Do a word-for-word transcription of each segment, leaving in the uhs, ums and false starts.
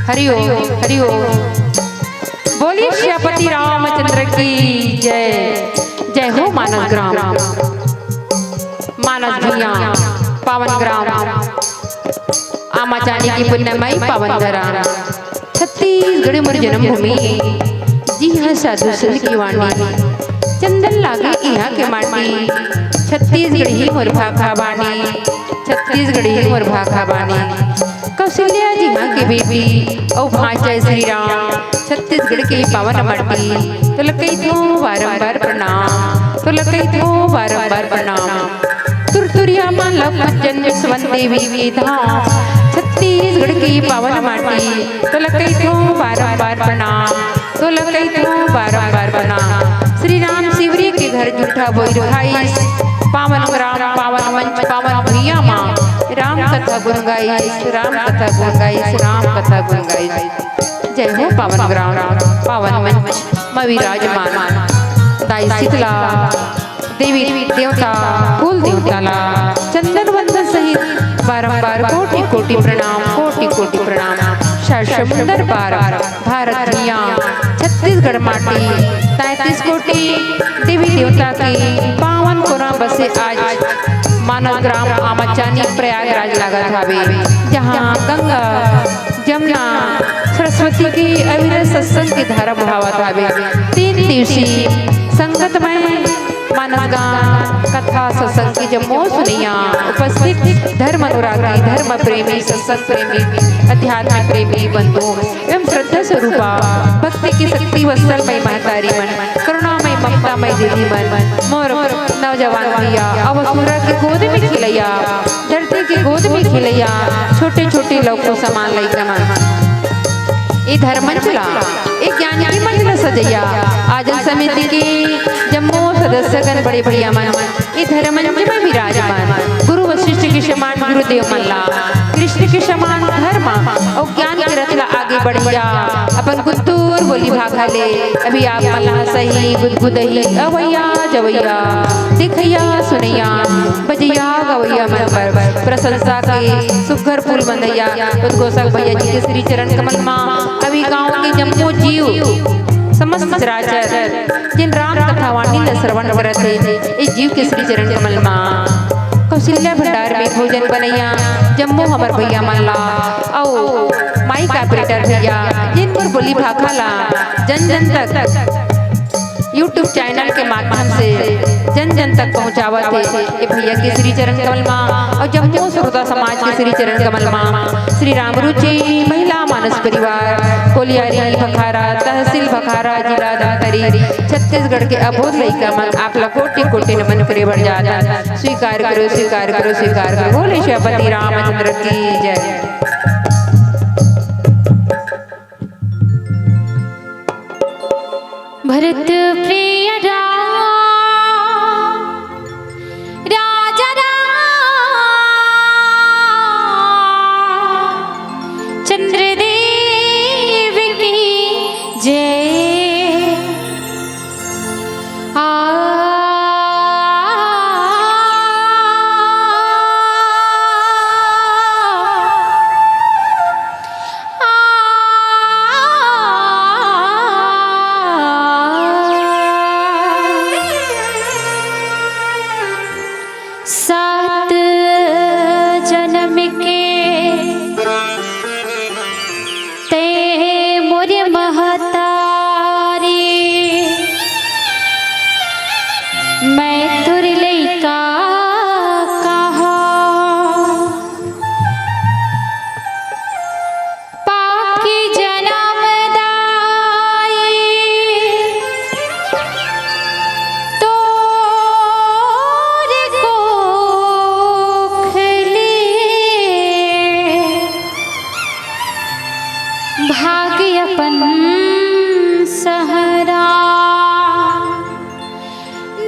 हरि ओम, हरि ओम। बोलिए सियापति रामचंद्र की जय। जय हो मानस ग्राम, मानस भुइयां, पावन ग्राम, आमा चानी के पुण्यमय पावन धरा। छत्तीसगढ़ मोर जन्मभूमि, जिहां साधु संत की वाणी। चंदन लागे इहां के माटी, छत्तीसगढ़ ही मोर भाखा बानी, छत्तीसगढ़ ही मोर भाखा बानी। कौशल्या जिहां के बेटी, अउ भांचा श्री राम, छत्तीसगढ़ के पावन माटी। तोला कहिथों बारंबार प्रणाम, तोला कहिथों बारंबार प्रणाम। तुरतुरिया मां लग जन्मेस वन देवी के धाम, छत्तीसगढ़ के पावन माटी। तोला कहिथों बारंबार प्रणाम, तोला कहिथों बारंबार प्रणाम। श्री राम शिवरी के घर जूठा बोइर खाइस, पावन ग्राम, पावन मंच, पावन भुइयां मां राम कथा गुन गाइस, राम कथा गुन गाइस, राम कथा गुन गाइस। जय हो पावन ग्राम, पावन मंच म विराजमान दाई शीतला देवी देवता, कुल देवता ला चंदन वंदन सहित बारंबार कोटि कोटि प्रणाम, कोटि कोटि प्रणाम। सात समुंदर पार भारत भुइयां, छत्तीसगढ़ माटी, तैंतीस कोटि देवी देवता के पावन कोरा बसे आज मानस ग्राम आमाचानी प्रयागराज लागत हावे, जहां गंगा, जमुना, सरस्वती के अविरत सत्संग के धारा बहावत हावे। तीन दिवसीय संगतमय मानस ग्राम कथा सत्संग के जम्मो सुनइया उपस्थित धर्म अनुरागी, धर्म प्रेमी, सत्संग प्रेमी, अध्यात्म प्रेमी बंधु एवं श्रद्धा स्वरूपा भक्ति के शक्ति वत्सल मई महतारी मन, करुणामय ममतामय दीदी मन, मोर नौजवान भैया, अवसुरा के गोद में खिलैया, धरती के गोद में खिलैया, छोटे छोटे लौको समान लइका मन। ए धर्मंच ला, ए ज्ञान के मंच ला सजइया, आयोजन समिति के जम्मो सदस्यगण, बड़े भैया मन, ए धर्मंच में विराजमान गुरु वशिष्ठ के समान गुरुदेव मन ला, कृष्ण के समान धर्म अउ ज्ञान के रथ ला आगे बढ़इया, अपन गुंतुर बोली भाखा ले अभी आप मन ला सही गुदगुदही अवइया जवइया, देखइया सुनइया, बजइया गवइया मन बर प्रशंसा के सुघर फूल बंधइया उद्घोषक भैया जी के श्री चरण कमल मा अभी गांव के जम्मो जीव, समस्त चराचर, जिन राम कथा वाणी ला श्रवण करत हे, ए जीव के श्री चरण कमल मा कौशल्या भंडार में भोजन बनइया जम्मो हमर भैया मन ला, अउ माइक ऑपरेटर भैया, जिन मोर बोली भाखा ला जन जन तक YouTube चैनल के माध्यम से जन जन तक पहुँचावत हे, ए भैया के श्री चरण कमल मा अउ जम्मो श्रोता समाज के श्री चरण कमल मा, श्री राम रुचि महिला मानस परिवार, कोलियारी भखारा, तहसील भखारा, जिला धमतरी, छत्तीसगढ़ के अबोध लइका मन, आप ला कोटि कोटि नमन करे बर जात हन। स्वीकार करो, स्वीकार करो, स्वीकार करो। बोले सियापति रामचंद्र की जय। भरत प्रिय राम, राजा राम चंद्र देव की जय। आ, आ, सात जन्म के तैं मोर महतारी, मैं तोर लइका कहा। पाकी जनम दाई तोर कोख ले भाग अपन सहरा।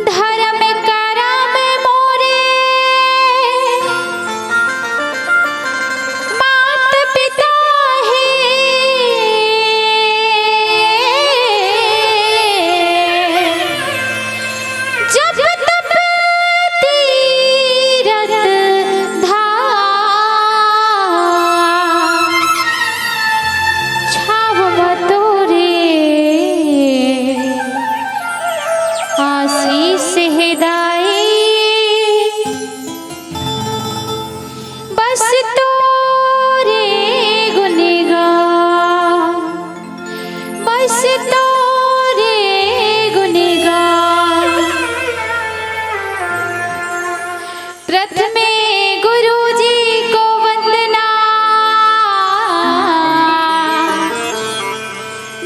धर्म करम मोरे मात पिता हे, जप तप तीरथ धाम। छाव म तोरे आशीष हे दाई, बस तोरे गुन गान, बस तोरे गुन गान। प्रथमे गुरुजी को वंदना,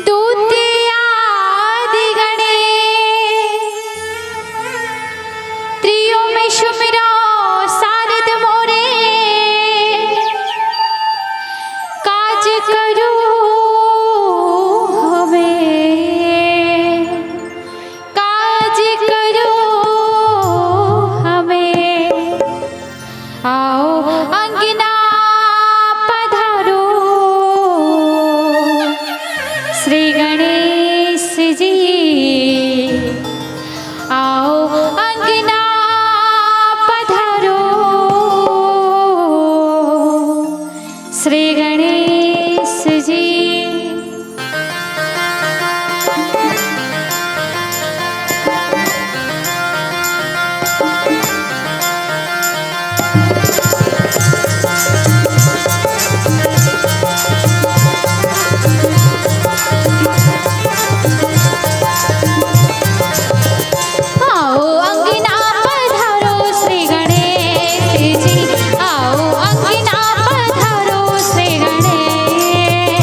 दूतिया आदि गणे, त्रियो में सुमिरो सारद मोरे, काज करो हमें। काज करो हमें। आओ अंगना पधारो श्री गणेश जी, आओ अंगना पधारो श्री गणेश जी। आओ अंगना पधारो श्री गणेश जी, आओ अंगना पधारो श्री गणेश।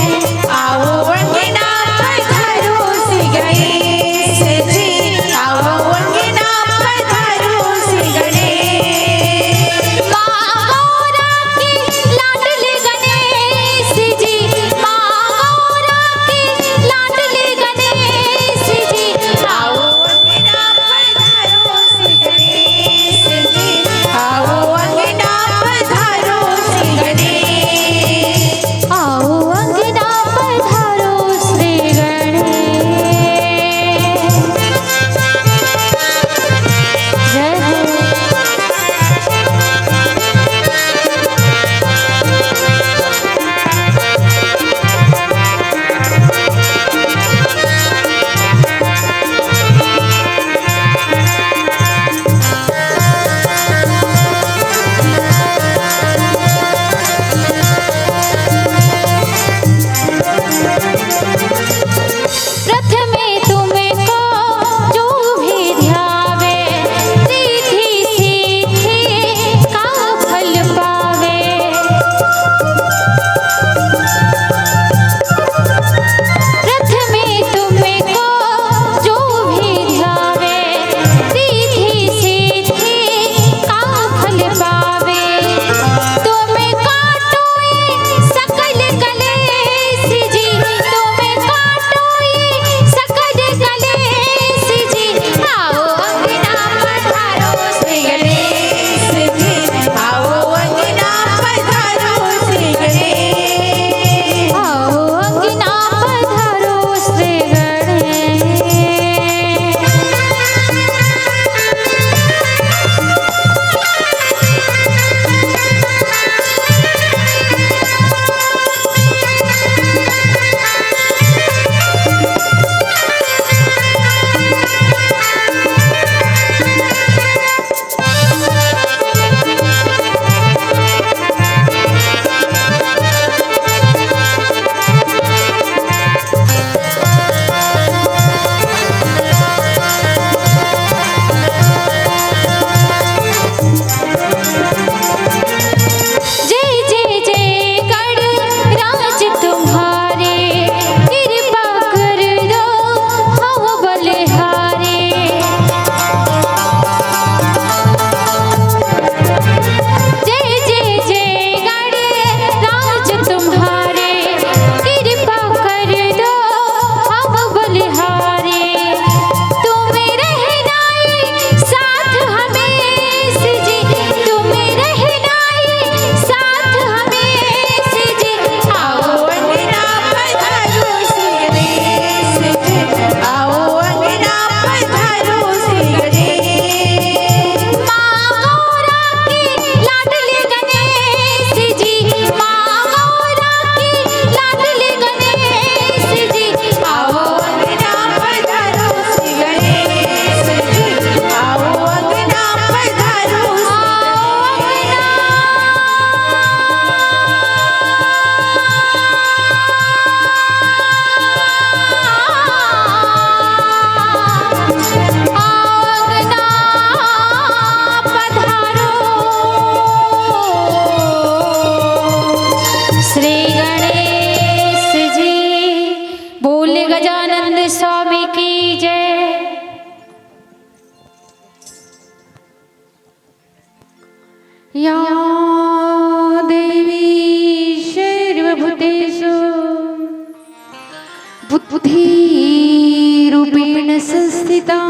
बुद्धिरूपेण संस्थिता।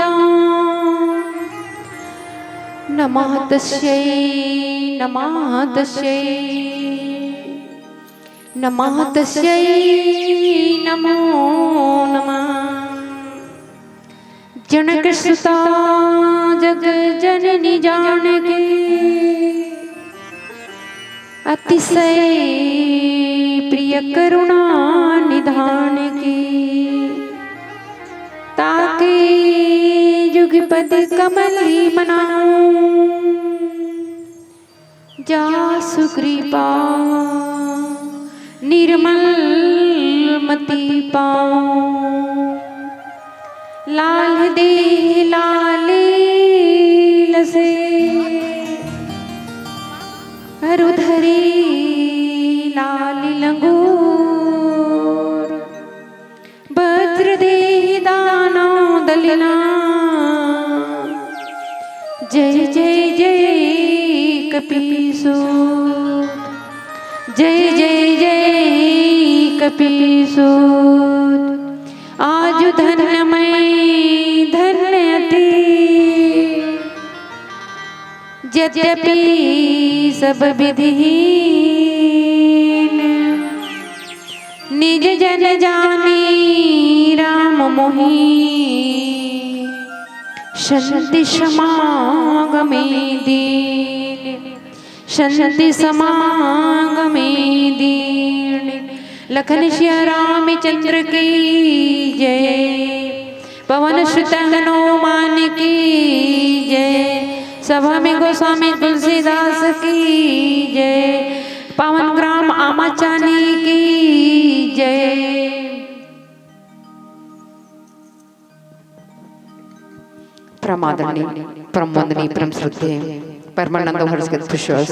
नमः तस्यै, नमः तस्यै, नमः तस्यै, नमो नमः। जनकसुता जग जननी जानकी, अतिशय प्रिय करुणा निधान की। ताके युगपद कमल ही मनाऊं, जासु कृपा निर्मल मति पाऊं। लाल देह लाल लसे, अरु धरी लाल लंगूर। वज्र देहि दानव दलिना। जय जय जय कपीसूत, जय जय जय कपीसूत। आजु धन्य मैं धन्य अति, यद्यपि सब विधिहीन। निज जन जानी राम मोहि, संत समागमे दीन। संत समागमे दीन। लखन सिया रामचंद्र की जय। पवन सुत हनुमान की जय। सभा में गोस्वामी तुलसीदास की जय। पावन ग्राम आमाचानी की जय। परम आदरणीय, परम वंदनीय, परम श्रद्धेय, परमानंद हर्ष के विश्वास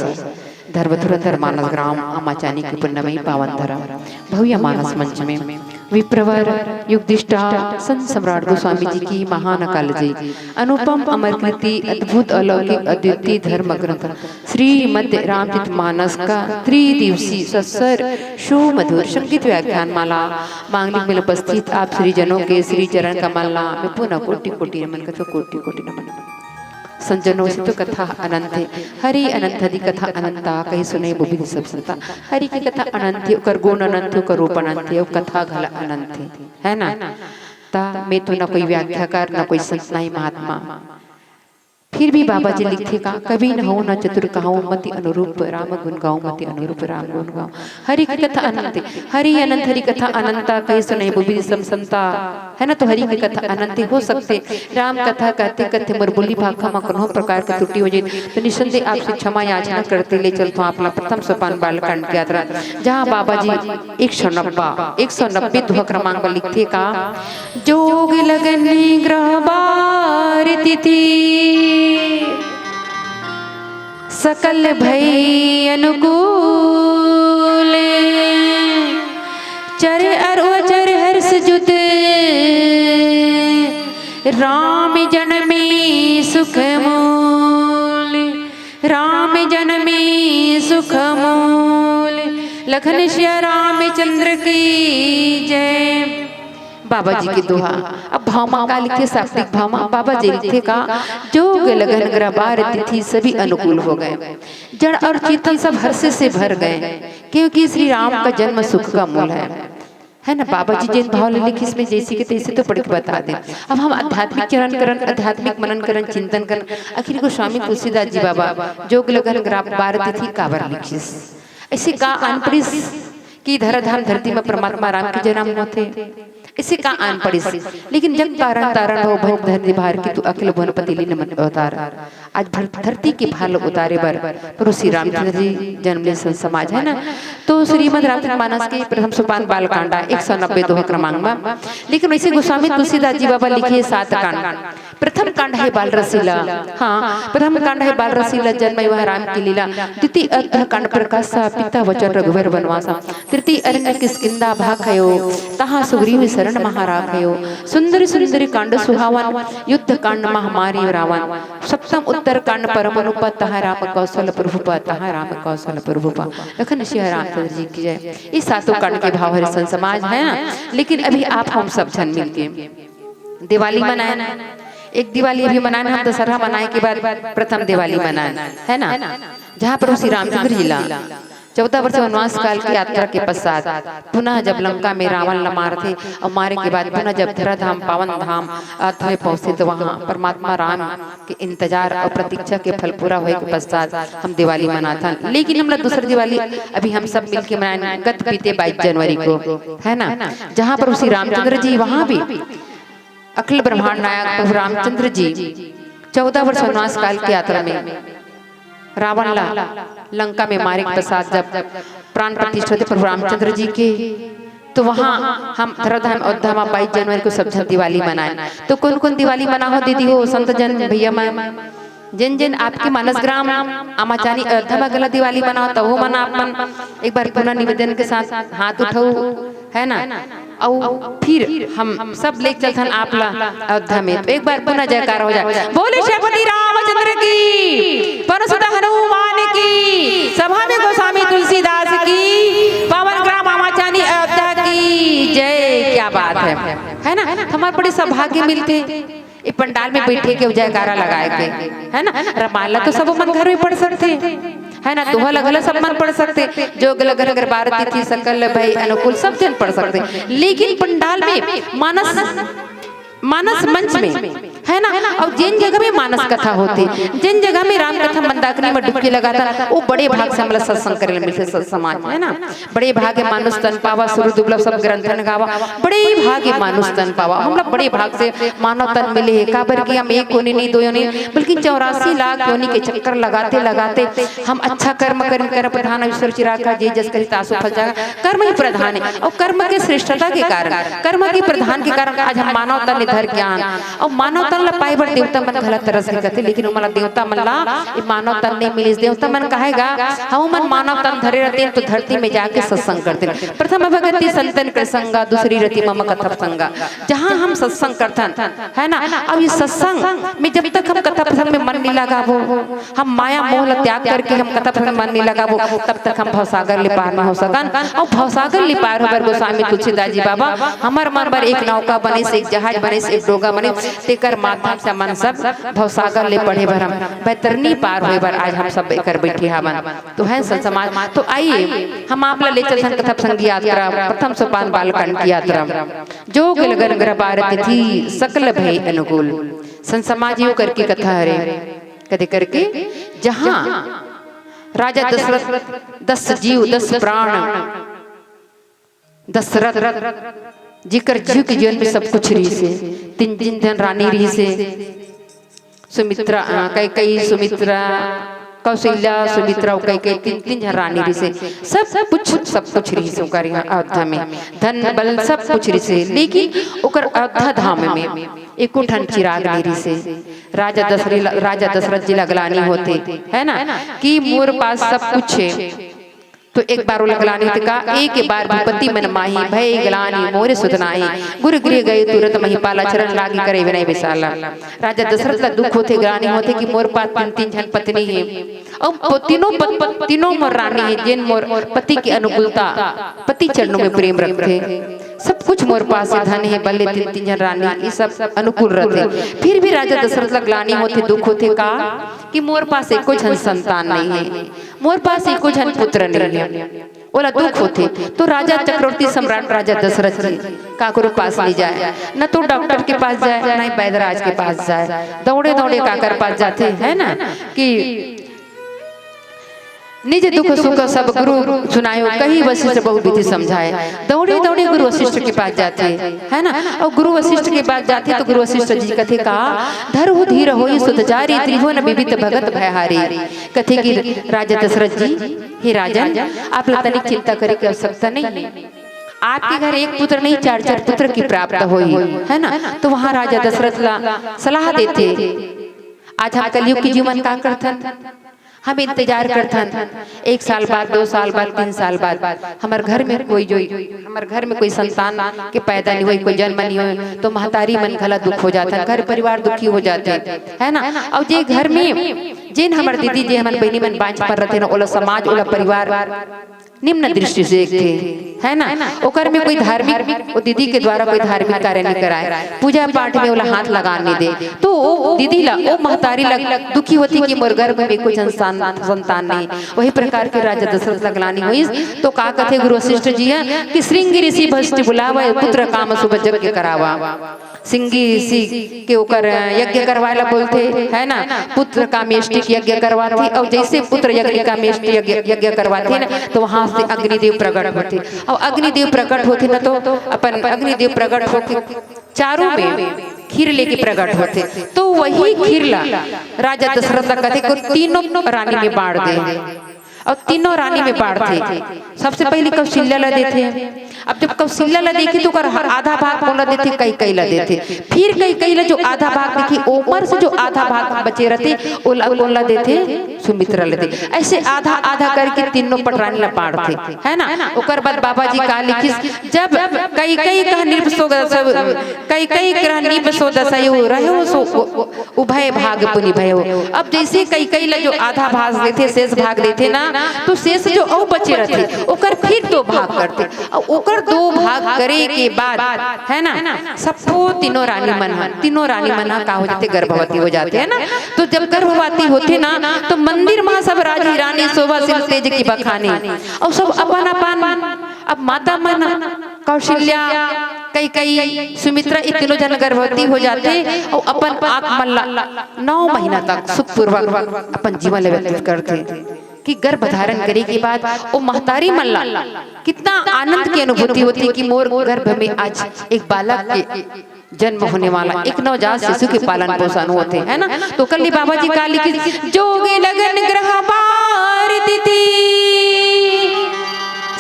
धर्म धुरंधर मानस ग्राम आमाचानी की पुण्यमयी पावन धरा भव्य मानस मंच में विप्रवर युगदिष्टा संत सम्राट गोस्वामी जी की महान काल जी अनुपम अमर कृति अद्भुत अलौकिक अद्वितीय धर्म ग्रंथ श्रीमद् रामचरित मानस का त्रिदिवसीय सत्सर सुमधुर संगीत व्याख्यान माला मांगलिक में उपस्थित आप श्री जनों के श्री चरण कमल ला मैं पुनः कोटि कोटि नमन करथों, कोटि कोटि नमन। संजनो से तो कथा अनंत है, हरि अनंत हरि कथा अनंता, कही सुनई विधि सब संता। हरि की कथा अनंत है, ओकर गुण अनंत है, ओकर रूप अनंत है, ओकर कथा घला अनंत है, है ना? ता मैं तो ना कोई व्याख्याकार, ना कोई संत, ना ही महात्मा, फिर भी बाबा जी लिखथे का, कवि न हो न चतुर कहाऊं, मति अनुरूप राम गुण गाऊं, मति अनुरूप राम गुण गाऊं। हरि की कथा अनंत, हरि अनंत, हरि कथा अनंता, कही सुनई विधि सब संता। है ना, तो हरि की कथा अनंत हो सकथे। राम कथा कहते कहते मोर बोली भाखा म कोनो प्रकार के त्रुटि हो जाए तो निसंदेह आपसे क्षमा याचना करते ले चलथों आप ला प्रथम सोपान बालकांड की यात्रा, जहाँ बाबा जी एक सौ नब्बे, एक सौ नब्बे दोहा क्रमांक पर लिखथे का, जोग लगन ग्रह बार तिथि सकल भई अनुकूल। चर अर अचर हर्ष जुत राम जनमी सुख मूल। राम जनमी सुख मूल। लखन सिया रामचंद्र की जय। बाबा जी के दोहा। अब भाव मा का लिखे, शाब्दिक भाव मा बाबा जी लिखे का, जोग लगन ग्रह बार तिथि सभी अनुकूल हो गए, जड़ और चेतन सब हर्ष से भर गए, क्योंकि श्री राम का जन्म सुख का मूल है। है ना, बाबा जी जिन भाव ले लिखिस, मैं जैसे के तैसे तो पढ़ के बता दे। अब हम आध्यात्मिक चरण करन, आध्यात्मिक मनन करन, चिंतन करन, आखिर गोस्वामी तुलसीदास जी बाबा जोग लगन ग्रह बार तिथि काबर लिखिस, ऐसे का अनपढ़िस कि धराधाम धरती में परमात्मा राम के जन्म होथे, इसे का आन पड़िस। लेकिन जग कारण तारण हो भंग धरती भार की, तू अखिल भुवन पति लीन मन अवतार। आज भर-, धरती के भार उतारे बर प्रभु श्री रामचंद्र जी जन्म ले संत समाज, है ना। तो श्रीमद रामचरित मानस के प्रथम सोपान बालकांडा एक सौ नब्बे दोहा क्रमांक में, लेकिन वैसे गोस्वामी तुलसीदास जी बाबा लिखे सात कांड। प्रथम कांड हे बाल रसीला। हाँ, प्रथम कांड हे बाल रसीला, जन्म विवाह राम की लीला। द्वितीय अध्याय कांड प्रकाश, पिता वचन रघुवर वनवासा। तृतीय अरण्य किष्किंधा भाग खयो, तहाँ सुग्रीव शरण महाराग खयो। सुंदर सुंदर कांड सुहावन, युद्ध कांड महामारी रावण। सप्तम उत्तर कांड परम अनुप, तहाँ राम कौशल प्रभु पा, तहाँ राम कौशल प्रभु पा। लखन सिया रामचंद्र जी की जय। ये सातों कांड के भाव हरे संत समाज है ना, लेकिन अभी आप हम सब झन मिलके दिवाली मनाए। एक दिवाली अभी मनाए, हम दशहरा मनाए के बाद प्रथम दिवाली मनाए, है ना, जहाँ प्रभु श्री रामचंद्र जी ला चौदह वर्ष वनवास काल की यात्रा के पश्चात पुनः जब लंका में रावण ला मारथे और मारे के बाद पुनः जब धरा धाम पावन धाम अयोध्या में पहुंचे, तो वहाँ परमात्मा राम के इंतजार और प्रतीक्षा के फल पूरा होए के पश्चात हम दिवाली मनाथन। लेकिन हमला दूसर दिवाली अभी हम सब मिलके मनाए गत बीते बाईस जनवरी को, है ना, जहाँ प्रभु श्री रामचंद्र जी वहाँ भी अखिल ब्रह्मांड नायक प्रभु रामचंद्र जी चौदह वर्ष वनवास काल की यात्रा में रावण ला लंका में मारे के पश्चात जब प्राण प्रतिष्ठा होथे प्रभु रामचंद्र जी के, तो वहाँ हम धराधाम अयोध्या में बाईस जनवरी को सब झन दिवाली मनाए। तो कौन कौन दिवाली मनाहो दीदी हो, संत जन भैया मन? जिन जिन आपके मानस ग्राम आमाचानी अयोध्या में गला दिवाली मनाओ, तहु मन आप मन एक बार पुनः निवेदन के साथ हाथ उठाओ, है ना? अउ फिर हम सब ले चलथन आप ला अयोध्या में। तो एक बार पुनः जयकार हो जाए, बोले श्रीपति रामचंद्र की, पवन सुत हनुमान की, सभा में गोस्वामी तुलसीदास की, पावन ग्राम आमाचानी अयोध्या की जय। क्या बात है, है ना? हमारे बड़े सौभाग्य मिलथे ये पंडाल में बैठे के जयकारा लगाए के, है ना? रामायण ला तो सब मन घर में पढ़ सकथे, है ना? दोहा ला घला सब मन पढ़ सकथे, जोग लगन अगर बार तिथि सकल भई अनुकूल सब जन पढ़ सकथे, लेकिन पंडाल में मानस मानस मंच में, है ना, और जिन जगह में मानस कथा होथे, जिन जगह में राम कथा मंदाकिनी में डुबकी लगाथन, वो बड़े भाग से हमला सत्संग करे ला मिलथे, सत समाज, है ना? बड़े भाग मानुष तन पावा, सुर दुर्लभ सब ग्रंथन गावा। बड़े भाग मानुष तन पावा, हमला बड़े भाग से मानव तन मिले हे, काबर कि हम एक योनि नहीं, दो योनि, बल्कि चौरासी लाख योनि के चक्कर लगाते लगाते हम अच्छा कर्म करेन, कर्म प्रधान ईश्वर चिराखा, जे जस करी तासु फल जागा। कर्म ही प्रधान है और कर्म के श्रेष्ठता के कारण, कर्म के प्रधान के कारण आज हम मानव तन धर ज्ञान और मानव तन ला पाए बर देवता मन घला तरस के कथे, लेकिन ओमन ला देवता मन ला ये मानव तन नहीं मिलिस। देवता मन कहेगा हम मन मानव तन धरे रहते तो धरती में जाके सत्संग करते। प्रथम भगति संतन कृसंगा, दूसरी रति मम कथा प्रसंगा। जहाँ हम सत्संग करथन, है ना, अब ये सत्संग में जब तक हम कथा प्रसंग में मन नहीं लगाबो, हम माया मोह ला त्याग करके हम कथा प्रसंग में मन नहीं लगाबो, तब तक हम भवसागर ले पार नहीं हो सकन। और भवसागर ले पार होबर गोस्वामी तुलसीदास जी बाबा हमर मन बर एक नौका बनिस, एक जहाज बनिस, एक डोगा बनिस, तेकर माध्यम से मन सब भवसागर ले पढ़े बर हम बैतरनी पार होए बर आज हम सब एकर बैठे हवन। तो है संत समाज, तो आइए हम आप ला ले चलथन कथा प्रसंग यात्रा, प्रथम सोपान बालकांड की यात्रा। जोग लगन ग्रह बार तिथि सकल भई अनुकूल। संत समाज यो करके कथा हरे, कदे करके जहाँ राजा दशरथ दस जीव दस प्राण दशरथ जिकर जीव के जीवन में सब कुछ रहिसे, तीन तीन झन रानी रहिसे, सुमित्रा, अ, कैकेयी, सुमित्रा, कौशल्या, सुमित्रा, कैकेयी, तीन, तीन झन रानी रहिसे। सब कुछ, सब कुछ रहिसे ओकर यहाँ अयोध्या में। धन बल सब कुछ रहिसे, लेकिन ओकर अयोध्या धाम में एको ठन चिराग नहीं रहिसे। राजा दशरथ, राजा दशरथ जी ला ग्लानि होथे, है ना, कि मोर पास सब कुछ है। तो एक बार ओला ग्लानि होथे का, एक बार भूपति मन माही, भय ग्लानि मोर सुत नाही। गुरु गृह गए तुरत महीपाला, चरण लागी करे विनय विशाला। राजा दशरथ ला दुख होथे, ग्लानि होथे कि मोर पास तीन, तीन झन पत्नी हे, अउ प-, तीनों पत-, तीनों मोर रानी हे, जेन मोर पति की अनुकूलता, पति चरणों में प्रेम रखथे। सब कुछ मोर पास हे, धन हे, बल हे, तीन, तीन झन रानी, ये सब अनुकूल रथे। फिर भी राजा दशरथ ला ग्लानि होथे, दुख होथे का कि मोर पास एको झन संतान नहीं हे, मोर पास एको झन पुत्र नहीं हे। ओला दुख होथे। तो राजा चक्रवर्ती सम्राट राजा दशरथ जी काकरो पास नहीं जाए, न तो डॉक्टर के पास जाए, न ही वैदराज के पास जाए। दौड़े दौड़े काकर पास जाथे, है ना, कि निज दुख सुख सब गुरु सुनायो, कहि वशिष्ठ बहु विधि समझाए। दौड़े दौड़े गुरु वशिष्ठ के पास जाथे, है ना, और गुरु वशिष्ठ के पास जाथे तो गुरु वशिष्ठ जी कथे का, धरहु धीर होई सुत चारी, त्रिभुवन विविध भगत भयहारी। कथे कि राजा दशरथ जी, हे राजन, आप ला तनिक चिंता करे के आवश्यकता नहीं है। आपके घर एक पुत्र नहीं, चार चार पुत्र की प्राप्त होई, है ना? तो वहां राजा दशरथ ला सलाह देथे, आज हम कलयुग के जीवन का करथन, हम इंतजार करथन, एक साल बाद, दो साल बाद, तीन साल बाद, हमर घर में कोई जो, हमर घर में कोई संतान के पैदा नहीं होई, कोई जन्म नहीं होई, तो महतारी मन घला दुख हो जाथन, घर परिवार दुखी हो जाथे, है ना? अउ जे घर में जेन हमर दीदी, जे हमन बहिनी मन बांझपन रथे ना, ओला समाज, ओला परिवार निम्न दृष्टि से देखथे, है ना? ओकर में कोई धार्मिक, वो दीदी के द्वारा कोई धार्मिक कार्य नहीं कराए, पूजा पाठ में ओला हाथ लगा नहीं दे, तो वो दीदी ला, वो महतारी ला दुखी होथे कि मोर गर्भ में कोई संतान, संतान नहीं। वही प्रकार के राजा दशरथ ला ग्लानि होइस, तो का कथे गुरु वशिष्ठ जी ह कि श्रृंगी ऋषि वशिष्ठ बुलावा, पुत्र काम शुभ यज्ञ करावा। श्रृंगी ऋषि के ओकर यज्ञ करवाए ला बोलथे, है ना? पुत्र कामेष्टि के यज्ञ करवाथे, अउ जैसे पुत्र यज्ञ कामेष्टि यज्ञ, यज्ञ करवाथे ना, तो वहां से अग्निदेव प्रकट होथे, अउ अग्निदेव प्रकट होथे ना, तो अपन अग्निदेव प्रकट होके चारों में खीर लेके प्रकट होथे, तो वही खीर ला राजा दशरथ ला कथे को तीनों रानी में बांट दे। अउ तीनों रानी में बांटथे। सबसे पहली कौशल्या ला देथे। अब जब कौशल्या ला देथे तो ओकर आधा भाग कोन ला देथे? कैकई ला देथे। फिर कैकई ला जो आधा भाग देथे, ओमर से जो आधा भाग बचे रथे, ओला कोन ला देथे? सुमित्रा ला देथे। ऐसे आधा आधा करके तीनों पटरानी ला बांटथे, है ना? ओकर बाद बाबा जी का लिखिस, जब कैकई कह नृप सो ग-, सब, कैकई कह नृप सो दसयो रह्यो सो उ-, उ-, उभय भाग पुनि भयो। अब जैसे कैकई ला जो आधा भाग देथे, शेष भाग देथे ना, तो शेष जो अउ बचे रथे, ओकर फिर दो भाग करथे। अउ ओकर दो भाग करे के बाद, है ना, सबो तीनों रानी मन ह, तीनों रानी मन ह का हो जाथे? गर्भवती हो जाथे, है ना। तो जब गर्भवती होथे ना, तो मंदिर म सब राजी रानी शोभा सिल तेज की बखानी, अउ सब अपन अपन, अब माता मन, कौशल्या, कैकई, सुमित्रा, ये तीनों झन गर्भवती हो जाथे अउ अपन आंख मन ला नौ महीना तक सुखपूर्वक अपन जीवन ले व्यतीत करथे। कि गर्भ धारण करे के बाद वो महतारी मन ला कितना आनंद की अनुभूति होथे कि मोर गर्भ में आज एक बालक के जन्म होने वाला, एक नवजात शिशु के पालन पोषण होथे, है ना। तो कल बाबा जी का लिखिस, जोगे लगन ग्रह बार तिथि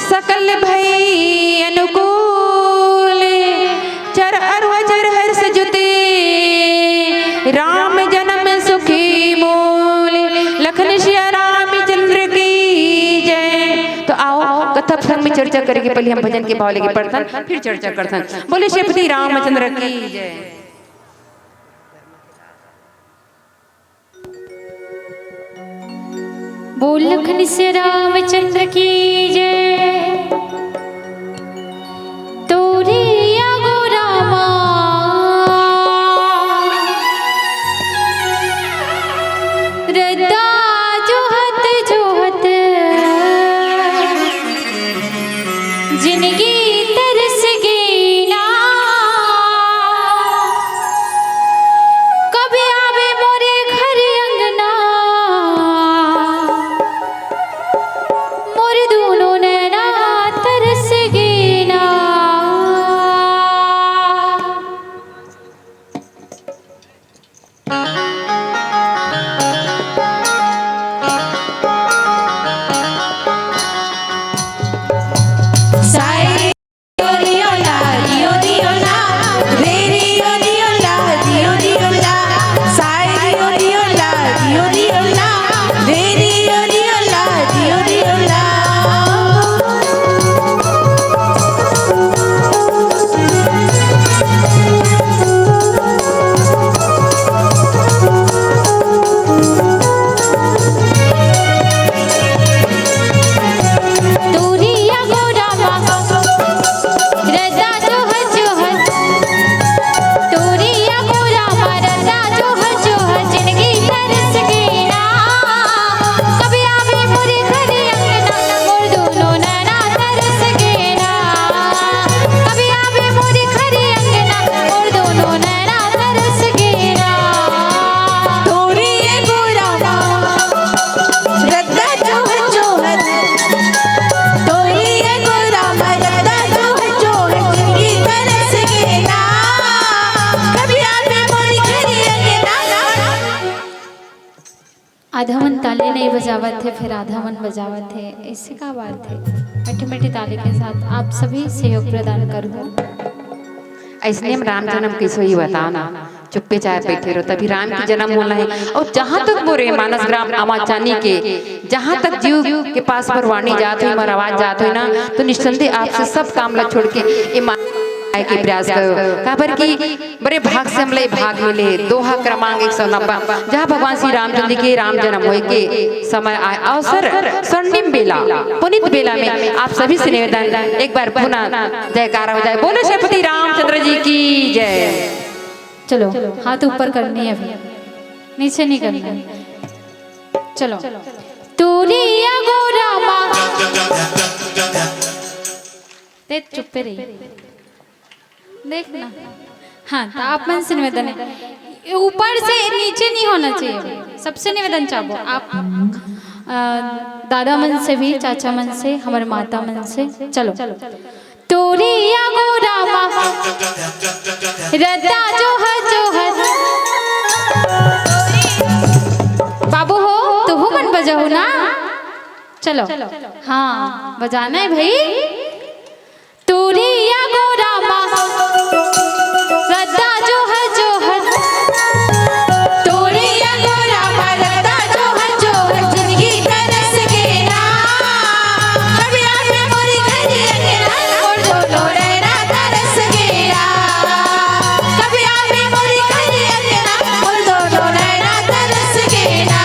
सकल भई अनुकूल, चर अरु अचर हर्ष जुते, राम जन्म सुखी मूल। लखन सिया रामचंद्र की जय। तो आओ, कथा प्रसंग में चर्चा करे के पहले हम भजन के भाव लेके पढ़थन, फिर चर्चा करथन। बोले श्रीपति रामचंद्र की जय। बोल लखन से रामचंद्र की जय। तोरे आगो रामा, रद्दा जोहत जोहत, जिनगी तरस गे ना। कब आवे मोरे घर अंगना, मोर दूनों नैना तरस गे ना। आधा मन ताली नहीं बजावत हे, फिर आधा मन बजावत हे, ऐसे का बात हे? मीठे मीठे ताली के साथ आप सभी सहयोग प्रदान करहु। ऐसने हम राम जन्म कैसे ही बताओ ना, चुप्पे चाहे बैठे रहो, तभी राम की जन्म होना है। और जहाँ तक मोरे मानस ग्राम आमा चानी के, जहाँ तक जीव के पास पर वाणी जात हुई, मोर आवाज जात हुई ना, तो निस्संदेह आपसे सब काम ला छोड़ के ये मा-, आए के प्रयास करो। काबर की बड़े भाग से हमला ये भाग मिले हे, दोहा क्रमांक एक सौ नब्बे, जहाँ भगवान श्री रामचंद्र जी के राम जन्म होए के समय आए, अवसर स्वर्णिम बेला, पुनीत बेला में आप सभी से निवेदन, एक बार पुनः जयकारा हो जाए, बोलो श्रीपति रामचंद्र जी की जय। चलो, हाथ ऊपर करनी है अभी, नीचे नहीं करनी है। चलो, तोरिया गोरा मा, ते चुप्पे रही। देख ना। हाँ, तो आप मन से निवेदन है, ये ऊपर से नीचे नहीं होना चाहिए। सबसे निवेदन चाहबो आप, अ, दादा मन से भी, चाचा मन से, हमारे माता मन से। चलो। तोरिया गोरा मा, रद्दा जोहर जोहर। बाबू हो, तुहू मन बजाहू ना। चलो, हाँ, बजाना है भाई। तोरिया गोरा मा, रद्दा जोहर जोहर। तोरिया गोरा मा, रद्दा जोहर जोहर। जिनगी तरस गेला, कबिया में मोरी घरी अंगना, मोर दोनों नैना तरस गेला। कबिया में मोरी घरी अंगना, मोर दोनों नैना तरस गेला।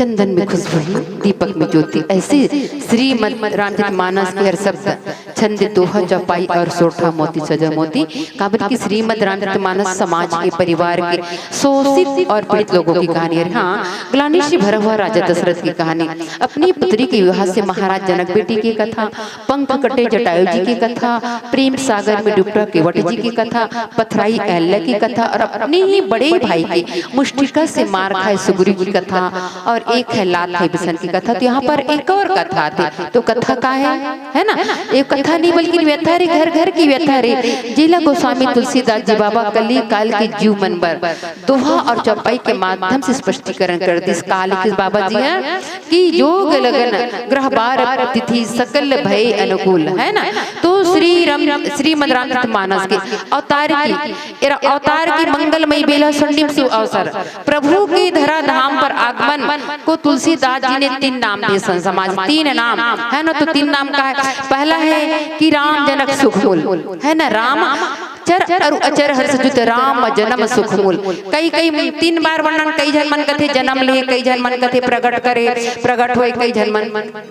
चंदन में खुशबू, दीपक में ज्योति। ऐसे श्रीमद् रामचरित मानस के हर शब्द, छंद, दोहा, चौपाई और सोरठा मोती, सजा मोती। काबर कि श्रीमद् रामचरित मानस समाज के, परिवार के शोषित और पीड़ित लोगों की कहानी है। हाँ, ग्लानि से भरा हुआ राजा दशरथ की कहानी, अपनी पुत्री के विवाह से महाराज जनक बेटी की कथा, पंख कटे जटायु जी की कथा, प्रेम सागर में डूबता केवट जी की कथा, पथराई अहल्या की कथा और अपने ही बड़े भाई की मुष्टिका से मार खाए सुग्रीव की कथा और एक है लात है बिसन की कथा। तो यहाँ पर एक और कथा आती, तो कथा का है, है ना? ये कथा नहीं बल्कि व्यथा रे, घर घर की व्यथा रे, जेला गोस्वामी तुलसीदास जी बाबा कली काल के जीव मन बर दोहा और चौपाई के माध्यम से स्पष्टीकरण कर दिस। का लिखिस बाबा जी ह कि योग लगन ग्रह बार तिथि सकल भय अनुकूल, है ना? तो श्री राम, श्रीमद् रामचरित मानस के अवतार की, एरा अवतार की मंगलमय बेला, स्वर्णिम शुभ अवसर, प्रभु के धरा धाम पर आगमन को तुलसीदास जी ने तीन नाम दिए। संत समाज, तीन नाम, है ना? तो तीन नाम का है, पहला है कि राम जनक सुखमूल, है ना? राम चर अरु अचर हर्ष जुत राम जन्म सुख मूल। कई कई तीन बार वर्णन, कई झन मन कथे जन्म ले, कई झन मन कथे प्रगट करे, प्रगट होए, कई झन मन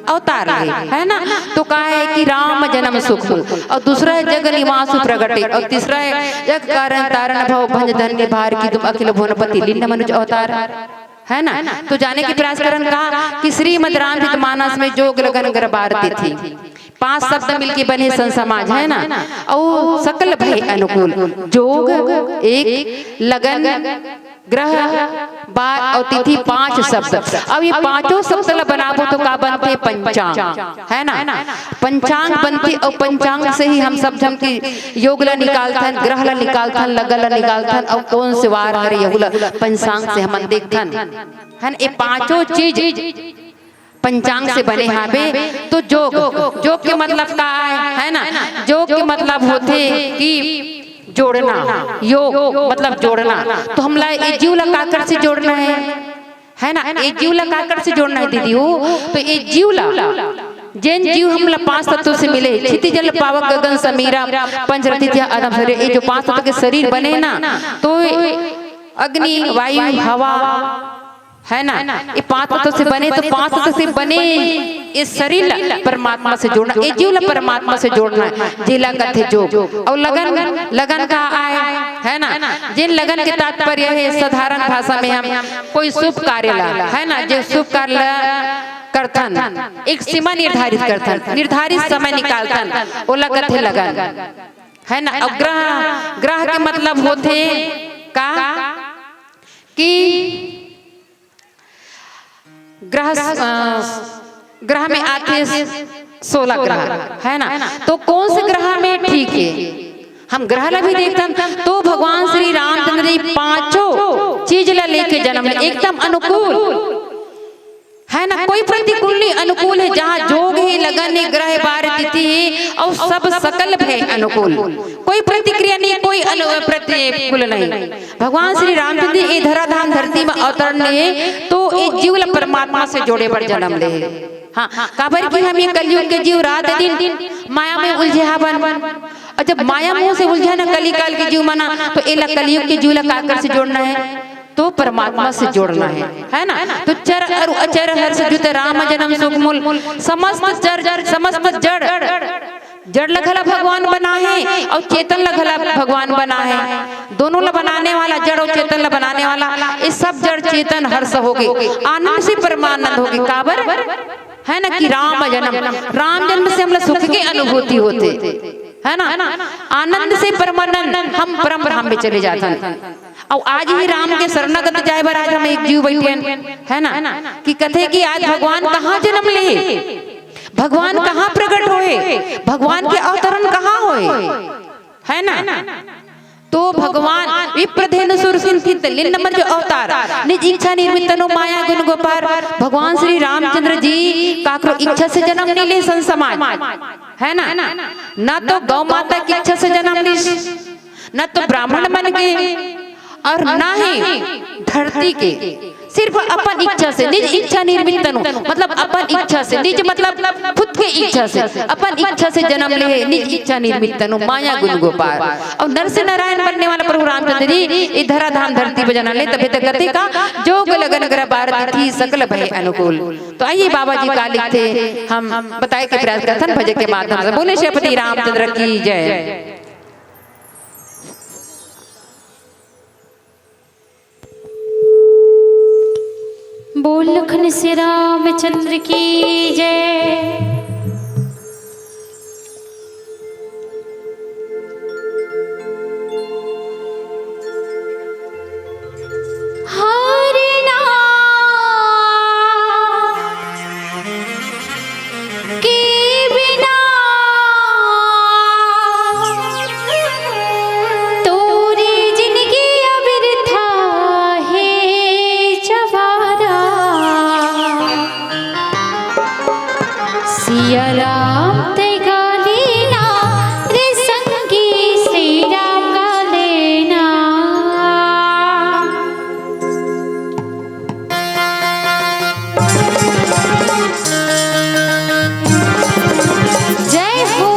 अवतार ले, है ना? तो का है कि राम जन्म सुख मूल, और दूसरा है जग निवासु प्रगटे, और तीसरा है जग कारण तारण भव भंज धन्य भार की तुम अखिल भुवनपति लीन मनुज अवतार, है ना? तो जाने के प्रयास करन का कि श्रीमद् रामचरित मानस में जोग लगन गरबार तिथि, पांच शब्द मिलके बने संत समाज, है ना? अउ सकल भय अनुकूल। जोग एक, लगन, ग्रह, बार और तिथि, पांच शब्द। अब ये पांचों शब्द ला बनाबो तो का बनथे? पंचांग, है ना? पंचांग बनथे और पंचांग से ही हम सब झन के योग ला निकालथन, ग्रह ला निकालथन, लगन ला निकालथन और कौन से वार हरे यहू ला पंचांग से हमन देखथन, है ना? ये पांचों चीज पंचांग से बने हाबे। तो जोग, जोग के मतलब का आय, है ना? जोग के मतलब होथे कि जोड़ना, योग मतलब जोड़ना। तो हमला ये जीव ला काकर से जोड़ना है, है ना? ये जीव ला काकर से जोड़ना है दीदी हो? तो ये जीव ला, जेन जीव हमला पांच तत्व से मिले, क्षिति जल पावक गगन समीरा, पंच रतिज्या अदम शरीर, ये जो पांच तत्व के शरीर बने ना, तो अग्नि, वायु, हवा, है ना? ये पांच तत्व से बने, तो पांच तत्व से बने ये शरीर ला परमात्मा से जोड़ना, ये जीव ला परमात्मा से जोड़ना है, जेला कथे जोग। और लगन, लगन का आय, है ना? जेन लगन के तात्पर्य है साधारण भाषा में हम कोई शुभ कार्य ला, है ना, जे शुभ कार्य ला करथन, एक सीमा निर्धारित करथन, निर्धारित समय निकालथन, ओला कथे लगन, है ना? और ग्रह, ग्रह के मतलब होथे का कि ग्रह, अ, ग्रह में आथे सोलह ग्रह, है ना? तो कौन से ग्रह में ठीक है? हम ग्रह ला भी देखथन, तो भगवान श्री रामचंद्र जी पांचों चीज ला लेके जन्म ले, एकदम अनुकूल, है ना? कोई प्रतिकूल नहीं, अनुकूल है। जहाँ जोग है, लगन है, ग्रह है, बार तिथि है, और सब सकल भय अनुकूल, कोई प्रतिक्रिया नहीं, कोई अनु-, प्रतिकूल नहीं। भगवान श्री रामचंद्र जी ये धराधाम धरती में अवतरण लिए तो ये जीव ला परमात्मा से जोड़े बर जन्म ले। हाँ, काबर कि हम ये कलयुग के जीव रात दिन माया में उलझे हावन। और जब माया मोह से उलझे ना कली काल के जीव मना, तो एला कलयुग के जीव ला काकर से जोड़ना है? तो परमात्मा से जोड़ना है, है ना? तो चर अरु अचर हर्ष जुत राम जन्म सुख मूल। समस्त चर, समस्त जड़, जड़ ला घला भगवान बना है और चेतन ला घला भगवान बना है। दोनों ला बनाने वाला, जड़ और चेतन ला बनाने वाला, ये सब जड़ चेतन हर्ष हो गए, आनंद से परमानंद हो गए। काबर? है ना कि राम जन्म, राम जन्म से हमला सुख के अनुभूति होथे, है ना? आनंद से परमानंद, हम परम धाम में चले जाथन। और आज ही राम के शरणागत जाए बर आज हम एक जीव बैठे हन, है ना? कि कथे कि आज भगवान कहाँ जन्म ले, भगवान कहाँ प्रकट होए, भगवान के अवतरण कहाँ होए, है ना? तो भगवान विप्रधेनु सुर सिंथित लीन नमर जो अवतार, निज इच्छा निर्मित तनु माया गुण गोपार। भगवान श्री रामचंद्र जी काकरो इच्छा से जन्म नहीं ले संत समाज, है ना? ना तो गौ माता की इच्छा से जन्म लीस, ना तो ब्राह्मण मन के, और ना ही धरती के। सिर्फ अपन इच्छा से, निज इच्छा निर्मित तनु, मतलब अपन इच्छा से, निज मतलब खुद के इच्छा से, अपन इच्छा से जन्म ले हे, निज इच्छा निर्मित तनु माया गुण गोपाल। अउ नर से नारायण बनने वाला प्रभु रामचंद्र जी ये धराधाम धरती पर जन्म ले, तभे त कथे का, जोग लगन ग्रह बार तिथि सकल भय अनुकूल। तो आइए बाबा जी का लिखथे, हम बताए के प्रयास करथन भजन के माध्यम से। बोले श्रीपति रामचंद्र की जय। बोल लखन श्री रामचंद्र की जय। हरि नाम के बिना तोरी जिनगी अबिरथा हे जवारा। सिया राम ते गाली ना रे संगी, श्री राम गाले ना। जय हो।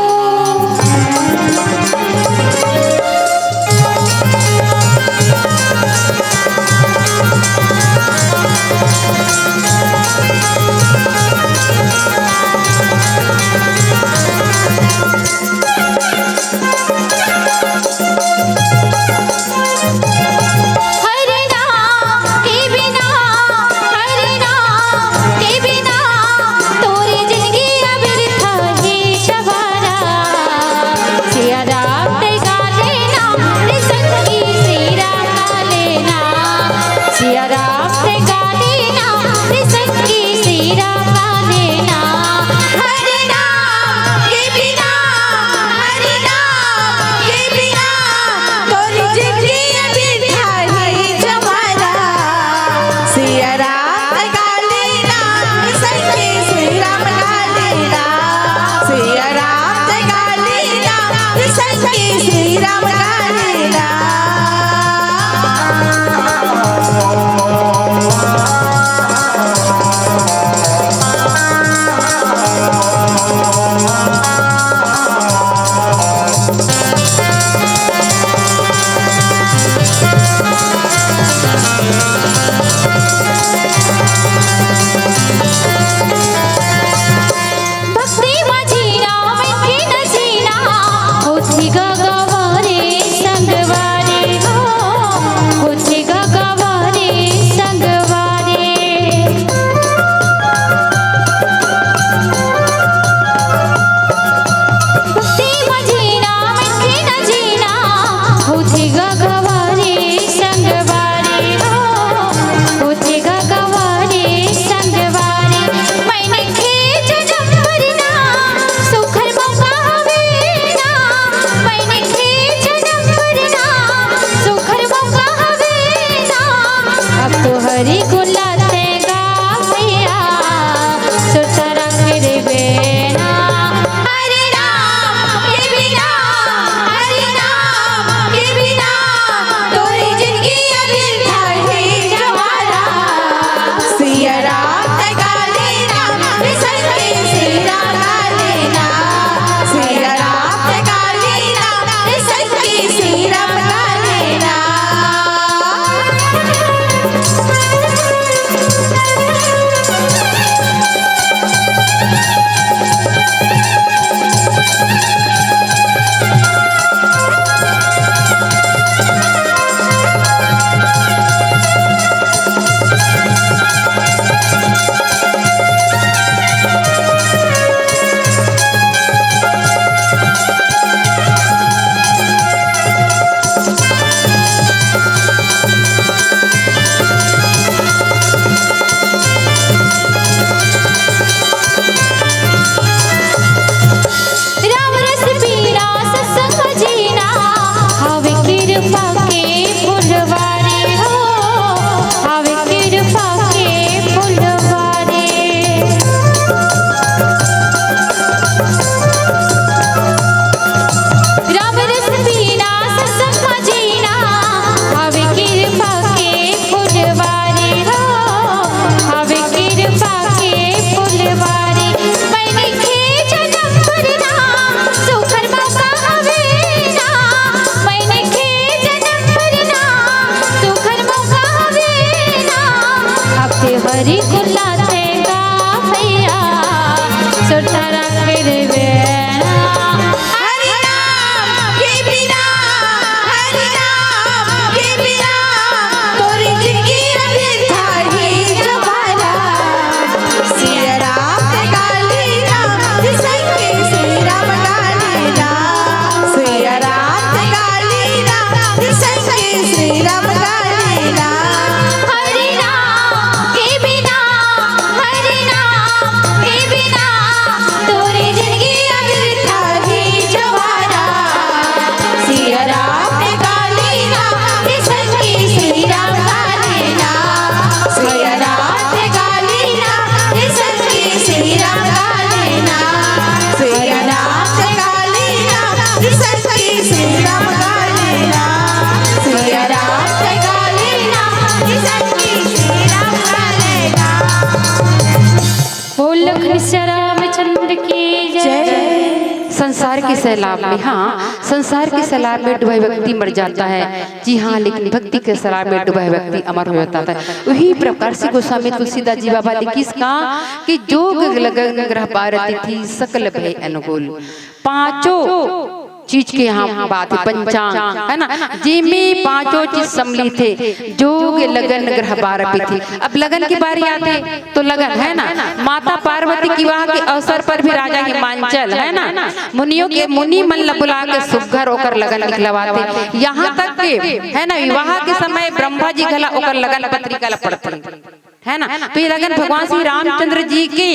लखन श्याम चंद्र की जय। संसार के सैलाब में, हाँ, संसार के सैलाब में डूबा व्यक्ति मर जाता है। जी हाँ, लेकिन भक्ति के सैलाब में डूबा व्यक्ति अमर हो जाता है। वही प्रकार से गोस्वामी तुलसीदास जी बाबा लिखिस का कि जोग लगन ग्रह बार तिथि सकल भय अनुकूल। पांचों चीज के यहाँ बात है, पंचांग, है ना, जेमे पांचों चीज सम्मिलित है। जोग लगन ग्रह बार तिथि। अब लगन की बारी आते तो लगन, है ना, माता पार्वती के विवाह के अवसर पर भी राजा हिमांचल, है ना, मुनियों के, मुनि मन ला बुला के सुघर ओकर लगन निकलवाथे। यहाँ तक के, है ना, विवाह के समय ब्रह्मा जी घला ओकर लगन पत्रिका ला पढ़थे, है ना। तो ये लगन भगवान श्री रामचंद्र जी के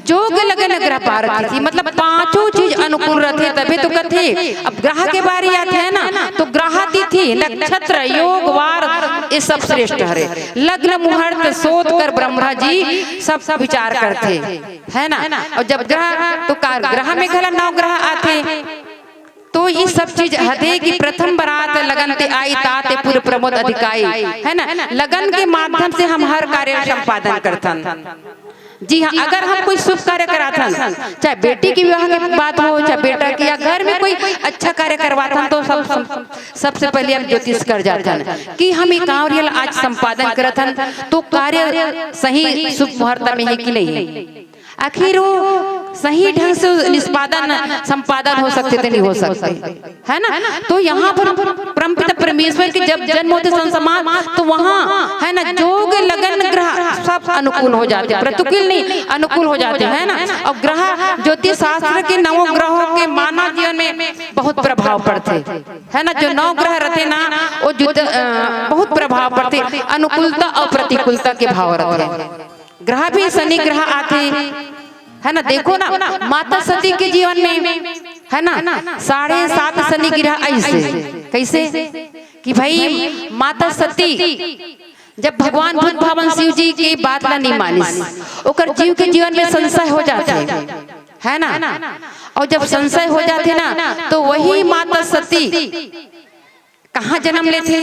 जोग लगन ग्रह बार तिथि, मतलब पांचों चीज अनुकूल रथे, तभे तो कथे। अब ग्रह के बारी आथे, है ना, तो ग्रह, तिथि, नक्षत्र, योग, वार, ये सब श्रेष्ठ हरे। लग्न मुहूर्त सोच कर ब्रह्मा जी सब विचार करथे, है ना। और जब ग्रह, तो कार ग्रह में घला नौ ग्रह आथे, तो ये सब चीज हदे कि प्रथम बरात लगन ते आई, ताते पुर प्रमोद अधिकाई, है ना। लगन के माध्यम से हम हर कार्य संपादन करथन। जी हाँ, अगर हम कोई शुभ कार्य कराथन, चाहे बेटी के विवाह के बात हो, चाहे बेटा के, या घर में कोई अच्छा कार्य करवाथन, तो सब, सब सबसे पहले हम ज्योतिष कर जाथन कि हम ये कार्य ला आज संपादन करथन, तो कार्य सही शुभ मुहूर्त में है कि नहीं है। आखिर वो सही ढंग से निष्पादन, संपादन हो सकते थे, नहीं हो सकते, है ना। तो यहाँ पर परमपिता परमेश्वर के जब जन्म होते संसमान, तो वहाँ, है ना, जोग लगन ग्रह सब अनुकूल हो जाते, प्रतिकूल नहीं, अनुकूल हो जाते, है ना। और ग्रह, ज्योतिष शास्त्र के नवों ग्रहों के मानव जीवन में बहुत प्रभाव पड़ते, है ना। जो नौ ग्रह रहते ना, वो जुद-, अ, बहुत प्रभाव पड़ते, अनुकूलता और प्रतिकूलता के भाव रहते। ग्रह भी शनि ग्रह आथे, है ना। देखो ना, माता सती के जीवन में, है ना, साढ़े सात शनि ग्रह ऐसे, कैसे कि भाई माता सती जब भगवान बुद्ध भगवान शिव जी के बात ला नहीं मानिस, ओकर जीव के जीवन में संशय हो जाथे, है ना। और जब संशय हो जाथे ना, तो वही माता सती कहाँ जन्म लेथे,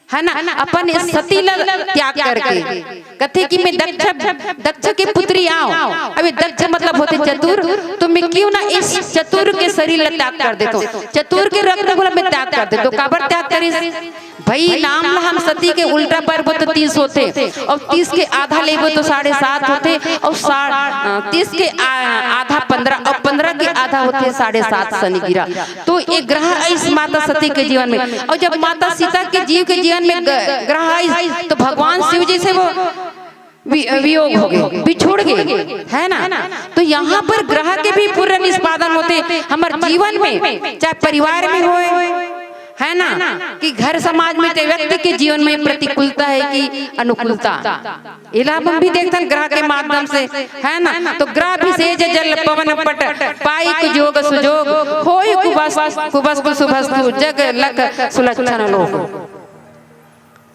है ना, अपन इस सती ला त्याग करके कथे कि मैं दक्ष, दक्ष के पुत्री आंव। अब ये दक्ष मतलब होथे चतुर, तो मैं क्यों ना इस चतुर के शरीर ला त्याग कर देथंव, चतुर के रक्त ला मैं त्याग कर देथंव। काबर त्याग करिस? भाई, नाम ला हम सती के उल्टा पारबो तो तीस होथे, और तीस के आधा लेबो तो साढ़े सात होथे, और सा-, अ, तीस के आ-, आधा पंद्रह, और पंद्रह के आधा होथे साढ़े सात शनि ग्रह। तो ये ग्रह आइस माता सती के जीवन में, और जब माता सीता के जीव के जीवन में ग-, ग्रह आइस, तो भगवान शिव जी से वो वि-, वियोग हो गए, बिछुड़ गए, है ना। तो यहाँ पर ग्रह के भी पूर्ण निष्पादन होथे हमर जीवन में, चाहे परिवार में होय, है ना, कि घर समाज में, चाहे व्यक्ति के जीवन में प्रतिकूलता है कि अनुकूलता, एला हम भी देखथन ग्रह के माध्यम से, है ना। तो ग्रह विशेष जल पवन पट, पाई कुजोग सुजोग, होई कुबस, कुबस कुसुभस्तु, जग लख सुलक्षण लोग।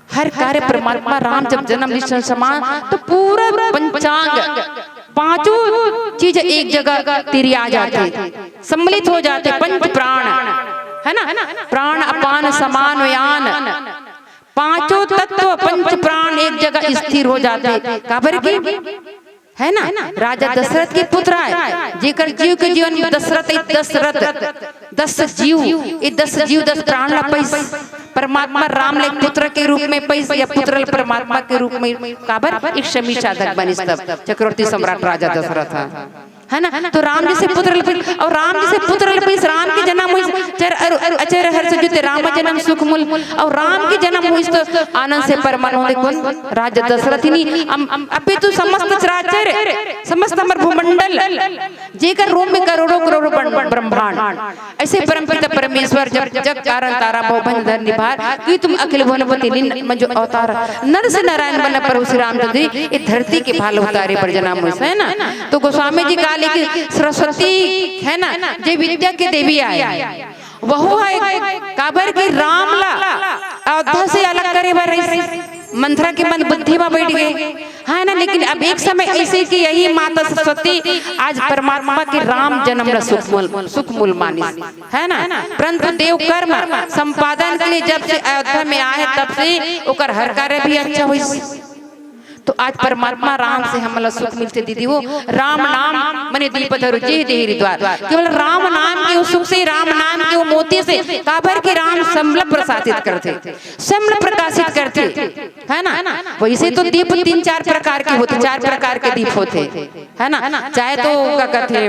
हर कार्य परमात्मा राम जब जन्म लिस समान, तो पूरा पंचांग, पांचों चीज एक जगह तिरिया जाथे, सम्मिलित हो जाथे। पंच प्राण, है ना, प्राण अपान समान यान, पांचों तत्व पंच प्राण एक जगह स्थिर हो जाथे। काबर की, है ना, राजा दशरथ के पुत्र आय, जेकर जीव के जीवन में दशरथ, दशरथ, दस जीव, ये दस जीव, दस प्राण ला पइस, परमात्मा राम ले पुत्र के रूप में पइस, या पुत्र ले परमात्मा के रूप में, काबर एक शमी साधक बनिस तब चक्रवर्ती सम्राट राजा दशरथ ह, है ना। तो राम जैसे पुत्र ले पइस, और राम जैसे पुत्र ले पइस, राम के जन्म होइस, चर अरु अचर हर्ष जुति राम जन्म सुख मूल, और राम के जन्म होइस तो आनंद से परमानंद। कौन? राजा दशरथ ही नहीं, अम-, अपितु समस्त चराचर, समस्त हमर भूमंडल, जेकर रूप में करोड़ों करोड़ों ब्रह्म-, ब्रह्मांड। ऐसे परमपिता परमेश्वर जब जग कारण तारा भव भंज धरनी भार, कि तुम अखिल भुवनपति लीन मंजु अवतार। नर से नारायण बन प्रभु श्री रामचंद्र जी, ये धरती के भाल उतारे बर जन्म होइस, है ना। तो गोस्वामी जी का लिखे सरस्वती, है ना, जे विद्या के देवी आय, वहू ह एक, काबर कि राम ला अयोध्या से अलग करे बर रहिस, मंथरा के मन बुद्धि में बैठ गए, है ना। लेकिन अब एक समय ऐसे कि यही माता सरस्वती आज परमात्मा के राम जन्म ला सुख मूल, सुख मूल मानिस, है ना। परंतु देव कर्म संपादन के लिए जब से अयोध्या में आए, तब से ओकर हर कार्य भी अच्छा होइस। तो आज परमात्मा राम से हमला सुख मिलथे दीदी हो। राम नाम मने दीप धरु जेहि देहि द्वार। केवल राम नाम के वो सुख से, राम नाम के वो मोती से, काबर के राम सबला प्रकाशित करथे, सबला प्रकाशित करथे, है ना? वैसे तो दीप तीन चार प्रकार के होथे, चार प्रकार के दीप होथे, है ना? चाहे तो का कहथे,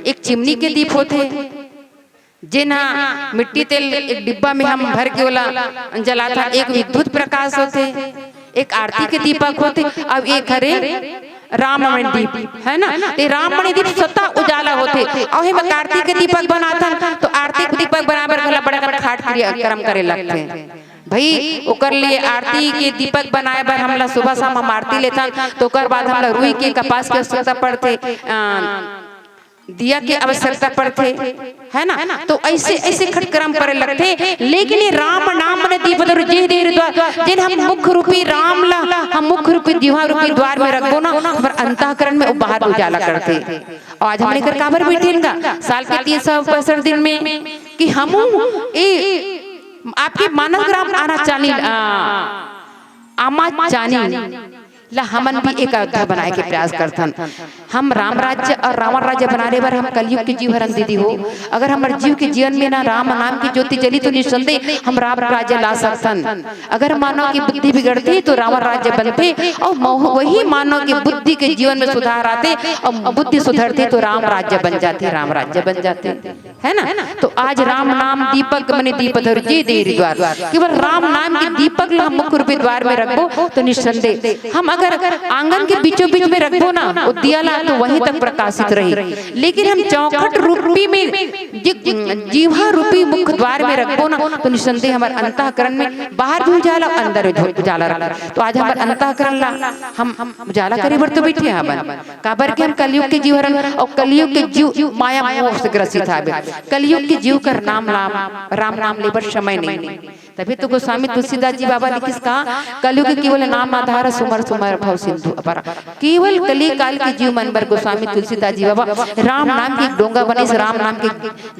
एक चिमनी के दीप होथे, जेन ह मिट्टी तेल एक डिब्बा में हम भर के ओला जलाथन, एक विद्युत प्रकाश होथे, एक आरती के दीपक होथे, अब एक हरे राममणि दीप, है ना? ते राममणि दीप स्वतः उजाला होथे। अउ हम आरती के दीपक बनाथन, तो आरती के दीपक बनाए बर घला बड़ा कन खाट क्रिया कर्म करे लगथे। भाई, ओकर लिए आरती के दीपक बनाए बर हमला सुबह शाम हम आरती लेथन, तो ओकर बाद हमला रुई के, कपास के आवश्यकता पड़थे, अ, दिया के आवश्यकता पड़थे, है ना? तो ऐसे, ऐसे घटकर्म करे लगथे। लेकिन ये राम नाम मने दीप धरु जेहि देहि द्वार, जेन हम मुख्य रूपी राम ला, हम मुख्य रूपी जीवा रूपी द्वार में रखबो ना, हमर अंतःकरण में वो बाहर उजाला करथे। अउ आज हमन एकर काबर बैठेन गा साल के तीन सौ पैंसठ दिन में, कि हमू ए आपके मानव ग्राम आना चानी, आ, आमा चानी ला हमन भी एक अयोध्या बनाए के प्रयास करथन। हम राम राज्य अउ रावण राज्य बनाने बर हम कलयुग के जीव हरन दीदी हो। अगर हमर जीव के जीवन में ना राम नाम की ज्योति जली, तो निस्संदेह हम राम राज्य ला सकथन। अगर मानव की बुद्धि बिगड़थे, तो रावण राज्य बनथे, अउ मह-, वही मानव की बुद्धि के जीवन में सुधार आथे, अउ बुद्धि सुधरथे, तो राम राज्य बन जाथे, राम राज्य बन जाथे। है ना? तो आज राम नाम दीपक मने दीप धरु जेहि देहि द्वार। केवल राम नाम के दीपक ला हम मुख्य रूपी द्वार में रखबो, तो निस्संदेह हम अगर आंगन के बीचों बीच में रखबो ना, वो दिया ला, तो वहीं तक प्रकाशित रही। लेकिन हम चौखट रूपी में, जी-, जीवा रूपी मुख्य द्वार में रखबो ना, तो निस्संदेह हमर अंतःकरण में, बाहर भी उजाला, अंदर भी उजाला रखबो। तो आज हमर अंतःकरण ला हम उजाला करे बर तो बैठे हवन। काबर के हम कलयुग के जीव हरन, अउ कलयुग के जीव माया मोह से ग्रसित हावे। कलयुग के जीव कर नाम, नाम, राम नाम लेबर समय नहीं। तभी तो गोस्वामी तुलसीदास जी बाबा लिखिस का, "कलयुग केवल नाम आधार, सुमर सुमर भव सिंधु अपार।" केवल कली काल के जीव मन बर गोस्वामी तुलसीदास जी बाबा राम नाम के डोंगा बनिस, राम नाम के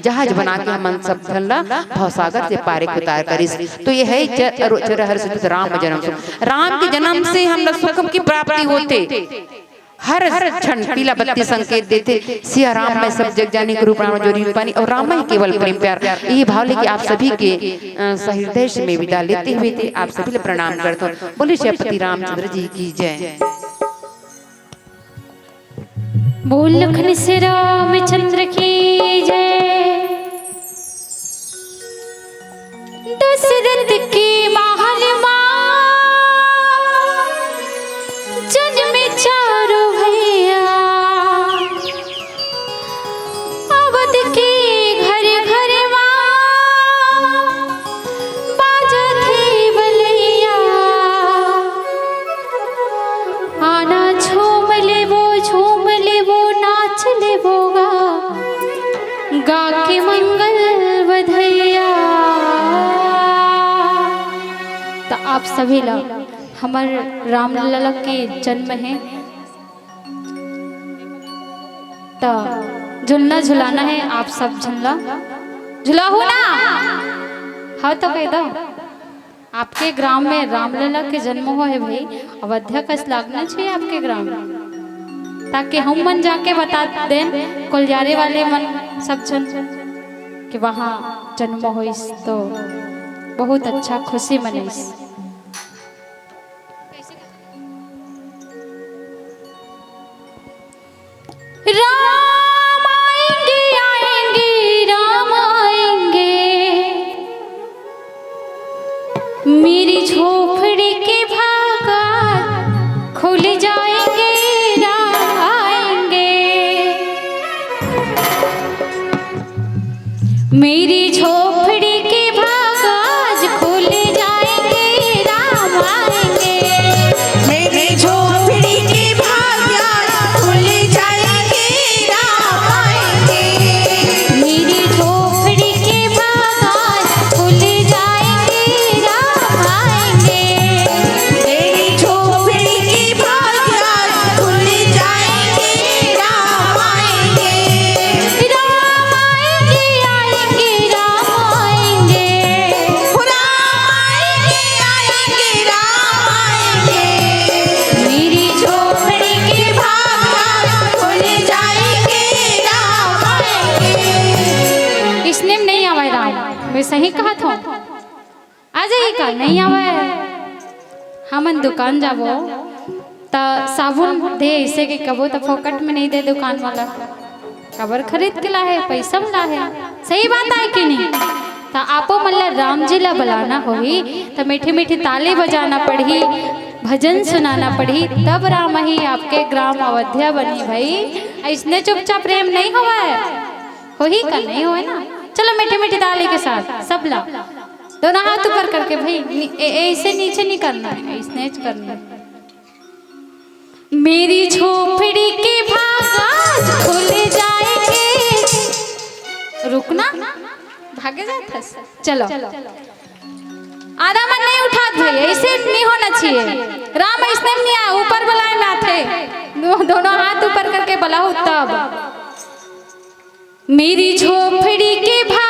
जहाज बना के हमन सब झन ला भवसागर से पारे उतार करिस। तो ये है चर अरु अचर हर सुत राम जन्म सुख। राम के जन्म से हमला सुख की प्राप्ति होथे। हर क्षण पीला बत्ती संकेत देथे, सिया राम मैं सब जग जानी, गुरु प्राण जोरी पानी, और राम मैं केवल प्रेम प्यार। यही भाव लेके आप सभी के, अ, सहृदय से मैं विदा लेते हुए थे, आप सभी ला प्रणाम करता हूँ। बोले श्रीपति रामचंद्र जी की जय। बोल लखन से रामचंद्र की जय। दशरथ के महल मा जन्मे चारों भैया, अवध के घर घर मा बाजथे बलैया। आना झूम लेबो, झूम लेबो, नाच लेबो गा, गा के मंगल बधैया। त आप सभी ला हमर रामलला के जन्म हे, त झुलना झुलाना हे आप सब झन ला। झुलाहू ना? हाँ तो कह दो। आपके ग्राम में रामलला के जन्म होए हे भाई, अवध्या कस लागना चाहिए आपके ग्राम में, ताकि हम मन जाके बता देन कोलियारे वाले मन सब झन कि वहाँ जन्म होइस, तो बहुत अच्छा खुशी मनइस। राम आएंगे, आएंगे, राम आएंगे। मेरी झोपड़ी के भागा खुल जाएंगे, राम आएंगे। मेरी झोपड़ी के भाग आज खुल जाएंगे, राम आएंगे। मेरी झोपड़ी के भाग आज खुल जाएंगे, राम आएंगे। मेरी झोपड़ी के भाग आज खुल जाएंगे, राम आएंगे। मेरी झोपड़ी के भाग आज खुल जाएंगे, राम आएंगे। राम आएंगे, आएंगे, राम कहत हो, आ जाइए का, नहीं आवे। हमन दुकान जाबो त साबुन दे, ऐसे के कबो त फोकट में नहीं दे दुकान वाला, काबर खरीद के लाहे, पैसा में लाहे। सही बात आय कि नहीं? त आपो मन ला राम जी ला बुलाना होही त मीठी मीठी ताली बजाना पड़ही, भजन सुनाना पड़ही, तब राम ही आपके ग्राम अवध्या बनी भाई। ऐसने चुपचाप प्रेम नहीं होवय, होही का नहीं होय ना। चलो मीठी मीठी ताली के साथ सबला दोनों हाथ ऊपर करके भाई, ऐसे नीचे नहीं करना है, ऐसने करना है। मेरी झोपड़ी के भाग आज खुल जाएंगे। रुकना, भागे जात हस। चलो, आधा मन नहीं उठात भाई, ऐसे नहीं होना चाहिए। राम ऐसने नहीं आ, ऊपर बुलाए में आथे। दो, दोनों हाथ ऊपर करके बुलाओ तब। मेरी झोपड़ी के भाग